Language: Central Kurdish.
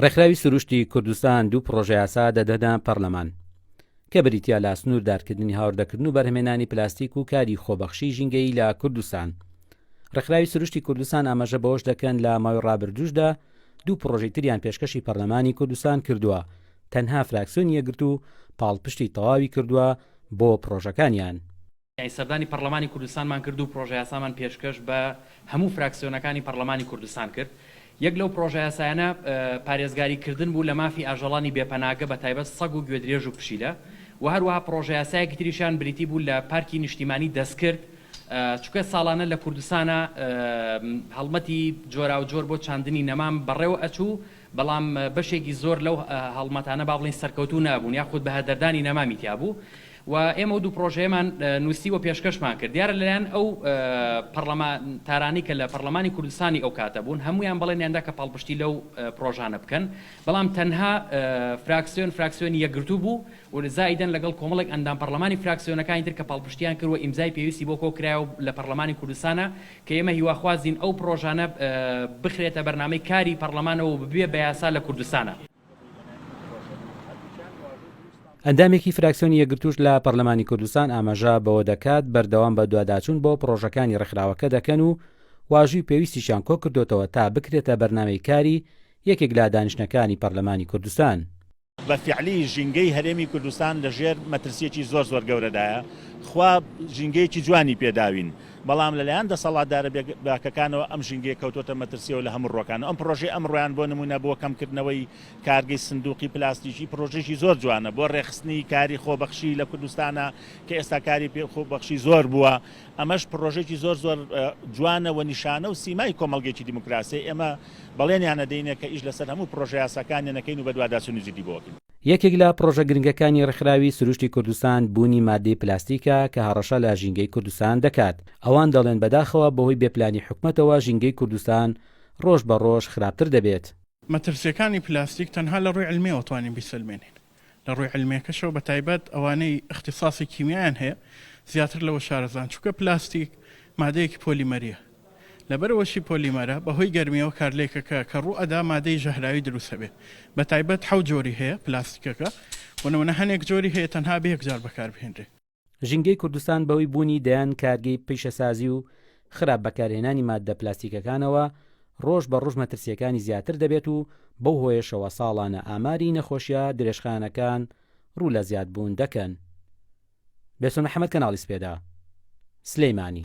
ڕێکخراوی سروشتی کوردستان دوو پڕۆژەیاسا دەدەنە پەرلەمان کە بریتیە لە سنووردارکردنی هاوردەکردن و بەرهەمێنانی پلاستیک و کاری خۆبەخشی ژینگەیی لە کوردستان. ڕێکخراوی سروشتی کوردستان ئاماژە بەوەش دەکەن لە ماوەی ڕابردووشدا دوو پڕۆژەی تریان پێشکەشی پەرلەمانی کوردستان کردووە تەنها فراکسیۆنی یەکگرتوو پاڵپشتی تەواوی کردووە بۆ پڕۆژەکانیان. سەردانی پەڕلەمانی کوردستانمان کرد و پڕۆژەیاسامان پێشکەش بە هەموو فراکسیۆنەکانی پەڕلەمانی کوردستان کرد. یەک لەو پڕۆژەیاسایانە پارێزگاری کردن بوو لە مافی ئاژەڵانی بێ پەناگە بە تایبەت سەگ و گوێدرێژ و پشیلە و هەروەها پڕۆژەیاسایەکی تریشیان بریتی بوو لە پارکی نیشتیمانی دەستکرد چونکە ساڵانە لە کوردستانا هەڵمەتی جۆراوجۆر بۆ چاندنی نەمام بەڕێوە ئەچوو بەڵام بەشێکی زۆر لەو هەڵمەتانە با بڵێین سەرکەوتوو نەبوون یاخود بەهەدەردانی نەمامی تیا بوو و ئێمە ئەو دوو پڕۆژەیەمان نووسی و پێشکەشمان کرد. دیارە لەلایەن ئەو پەڕلەمانتارانەی کە لە پەڕلەمانی کوردستانی ئەو کاتە بوون هەموویان بەڵێنیان دا کە پاڵپشتی لەو پڕۆژانە بکەن، بەڵام تەنها فراکسیۆن فراکسیۆنی یەکگرتوو بوو و زائیدەن لەگەڵ کۆمەڵێک ئەندام پەڕلەمانی فراکسیۆنەکانی تر کە پاڵپشتیان کرد و ئیمزای پێویستی بۆ کۆکرایەوە لە پەڕلەمانی کوردستانا کە ئێمە هیواخوازین ئەو پڕۆژانە بخرێتە بەرنامەی کاری پەڕلەمانەوە و ببێ بە یاسا لە کوردستانا. ئەندامێکی فراکسیۆنی یەکگرتووش لە پەرلەمانی کوردستان ئاماژە بەوە دەکات، بەردەوام بەدواداچوون بۆ پڕۆژەکانی ڕێکخراوەکە دەکەن و واژووی پێویستیشیان کۆکردۆتەوە تا بکرێتە بەرنامەی کاری یەکێک لە دانیشتنەکانی پەرلەمانی کوردستان. بە فیعلی ژینگەی هەرێمی کوردستان لە ژێر مەترسییەکی زۆر زۆر گەورەدایە، خوا ژینگەیەکی جوانی پێداوین، بەڵام لەلایەن دەسەڵاتدارە بێ باکەکانەوە ئەم ژینگەیە کەوتۆتە مەترسیەوە لە هەموو ڕووەکانەوە. ئەم پڕۆژەی ئەمڕۆیان بۆ نموونە بۆ کەمکردنەوەی کارگەی سندوقی پلاستیکی پڕۆژەیەکی زۆر جوانە بۆ ڕێکخستنی کاری خۆبەخشی لە کوردستانا کە ئێستا کاری خۆبەخشی زۆر بووە ئەمەش پڕۆژەیەکی زۆر زۆر جوانە و نیشانە و سیمای کۆمەڵگەیەکی دیموکراسیە ئێمە بەڵێنیان ئەدەینێ کە ئیش لەسەر هەموو پڕۆژە یاساکانیان ئەکەین و بەدواداچوونی جدی بۆ ئەکەین. یەکێک لە پڕۆژە گرنگەکانی ڕێکخراوی سروشتی کوردستان بوونی ماددەی پلاستیکە کە هەڕەشە لە ژینگەی کوردستان دەکات. ئەوان دەڵێن بەداخەوە بەهۆی بێ پلانی حکومەتەوە ژینگەی کوردستان ڕۆژ بە ڕۆژ خراپتر دەبێت. مەترسیەکانی پلاستیک تەنها لە ڕووی عیلمیەوە توانین بیسەلمێنین، لە ڕووی عیلمیەکەشەوە بە تایبەت ئەوانەی ئیختیساسی کیمیایان هەیە زیاتر لەوە شارەزان، چونکە پلاستیک مادەیەکی پۆلیمەریە، لەبەرئەوەشی پۆلیمەرە بەهۆی گەرمیەوە کارلێکەکە کە ڕوو ئەدا مادەی ژەهراوی دروست ئەبێ، بە تایبەت حەوت جۆری هەیە پلاستیکەکە، بۆ نمونە هەنێک جۆری هەیە تەنها بە یەک جار بەکار بهێنرێ. ژینگەی کوردستان بەهۆی بوونی دەیان کارگەی پیشەسازی و خراپ بەکارهێنانی ماددە پلاستیکەکانەوە ڕۆژ بە ڕۆژ مەترسییەکانی زیاتر دەبێت و بەو هۆیەشەوە ساڵانە ئاماری نەخۆشیە درێژخایەنەکان ڕوو لە زیادبوون دەکەن. بێسۆن محەمەد کەناڵی سپێدە، سلێمانی.